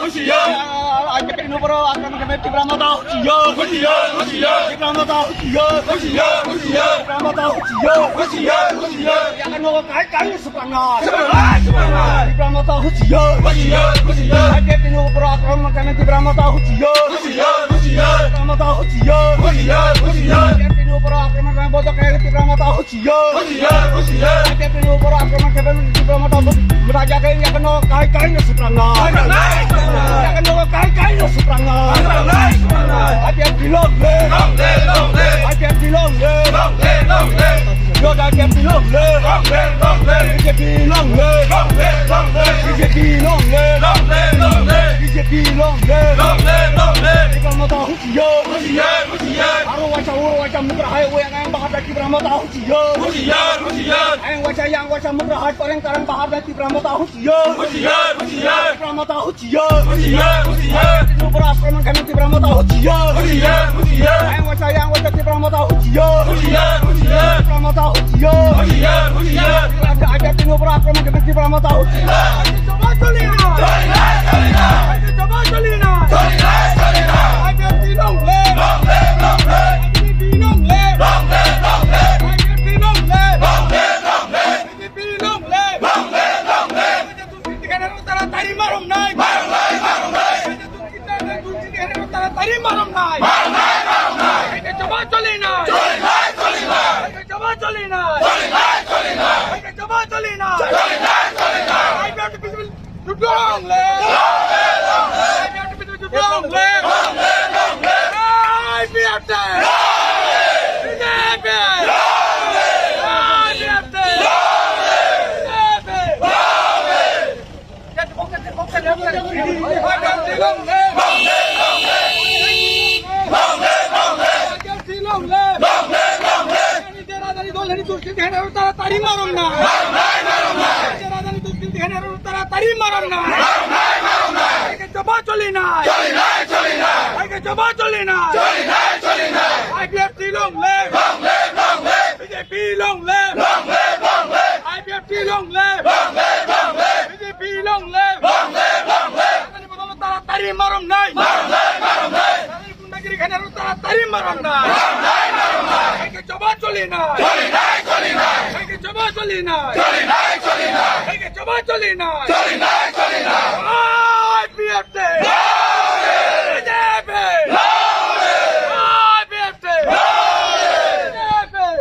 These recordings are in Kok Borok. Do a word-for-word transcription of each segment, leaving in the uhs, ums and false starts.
Husiar! I P F T ni upor akromon khainai Tipra Motha husiar! Husiar, husiar! Tipra Motha husiar! Husiar, husiar! Tipra Motha husiar! Husiar, husiar! Yakarno kai kai no swprangnai! Swprangnai, swprangnai! Tipra Motha husiar! Husiar, husiar! I P F T ni upor akromon khainai Tipra Motha husiar! Husiar, husiar! Tipra Motha husiar! Husiar, husiar! I P F T ni upor akromon khainai bojak khainai Tipra Motha husiar! Husiar, husiar! I P F T ni upor akromon khainai Tipra Motha bojak khainai yakarno kai kai no swprangnai! Swprangnai, swprangnai! Yakarno kai kai no swprangnai! Swprangnai, swprangnai! I P F T long live! Long live, long live! I P F T long live! Long live, long live! Yo, I P F T long live! Long live, long live! B J P long live! Long live, long live! B J P long live! Long live, long live! B J P long live! Long live, long live! Tipra Motha husiar! Husiar, husiar! Aro waisa, oro waisa, mugra hai, oya ngai, bahar da Tipra Motha husiar! Husiar, husiar! Ayang waisa, yang waisa, mugra hai, pareng karang, bahar da Tipra Motha husiar! Husiar, husiar! Tipra Motha husiar! Husiar, husiar! Tipra akromon khainai Tipra Motha husiar! Husiar, husiar! Ayang waisa, yang waisa, Tipra Motha husiar! Husiar, husiar! Tipra Motha husiar! Husiar, husiar! I P F T ni upor akromon khainai Tipra Motha husiar! Choli nai, choli nai! Choli nai, choli nai! I P F T long live! Long live, long live! I P F T long live! Long live, long live! I P F T long live! Long live, long live! I P F T long live! Long live, long live! Tara tari marom nai. Marom nai, marom nai. Tara tari marom nai. Marom nai, marom nai. Hai ke choba choli nai. Choli nai, choli nai. Hai ke choba choli nai. Choli nai, choli nai. Hai ke choba choli nai. Choli nai, choli nai. Hai biar tu bismil judong le. Long live, long live. Hai biar tu bismil judong le. Long live, long live. Long live, long live. Hai biar tu. Long live. Long live. Hai biar tu. Long live. Long live. Tara tari marom nai. Tara tari marom nai. Hai ke choba choli nai. Choli nai, choli nai. Hai ke choba choli nai. Choli nai, choli nai. I P F T long live. Long live, long live. B J P long live. Long live, long live. I P F T long live. Long live, long live. B J P long live. Long live, long live. Tara tari marom nai. Marom nai, marom nai. Gundagiri khainai rok tara tari marom nai. Marom nai, marom nai. Hai ke choba choli nai. Choli nai, choli nai. Hai ke choba choli nai. Choli nai, choli nai. Hai ke choba choli nai. Choli nai, choli nai. I P F T. Louder. B J P. Louder. I P F T. Louder. B J P. Louder.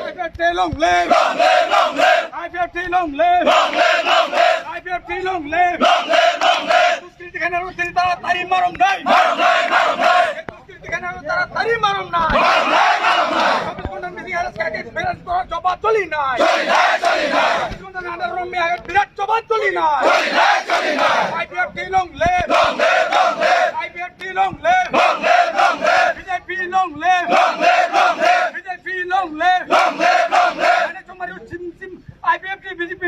I P F T long live. Long live, long live. I P F T long live. Long live, long live. I P F T long live. Long live, long live. Duskirti khainai rok tara tari marom nai. Marom nai, marom nai. Duskirti khainai rok tara tari marom nai. Marom nai, marom nai. Chobbish ghonta missing arrest khaikhe birat jobab choli nai. Choli nai, choli nai. Chobbish ghonta ni under romia birat jobab choli nai. Choli nai, choli nai. I P F T long live. Long live, long live. I P F T long live. Long live, long live. B J P long live. Long live, long live. B J P long live. Long live, long live. Ani chumari sim sim I P F T B J P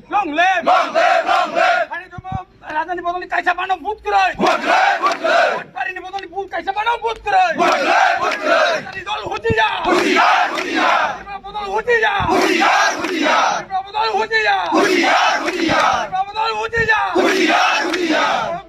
long live. Long live, long live. Ani chumari Rajani bodolni kaisa bano vote kwrwi. Vote kwrwi, vote kwrwi. Bhatparini bodolni vote kaisa bano vote kwrwi. Vote kwrwi, vote kwrwi. Rajani dol hujiya. Hujiya, hujiya. Tripura bodol hujiya. Hujiya, hujiya. Tripura bodol hujiya. Hujiya, hujiya. Tripura bodol hujiya. Hujiya, hujiya.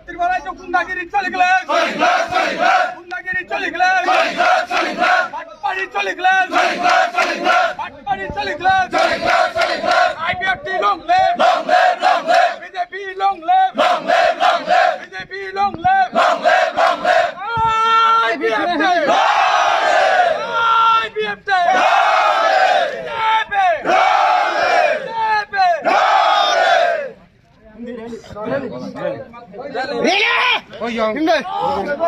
Tripura rajyo gundagiri choli gele. Choli gele, choli gele. Gundagiri choli gele. Choli gele, choli gele. Bhatpari choli gele. Choli gele, choli gele. Bhatpari choli gele. Choli gele, choli gele. I P F T long live. Long live, long live. B J P long live. Long live, long live. B J P long live. Long live, long live. I P F T. Long live. I P F T. Long live. B J P. Long live. B J P. Long live.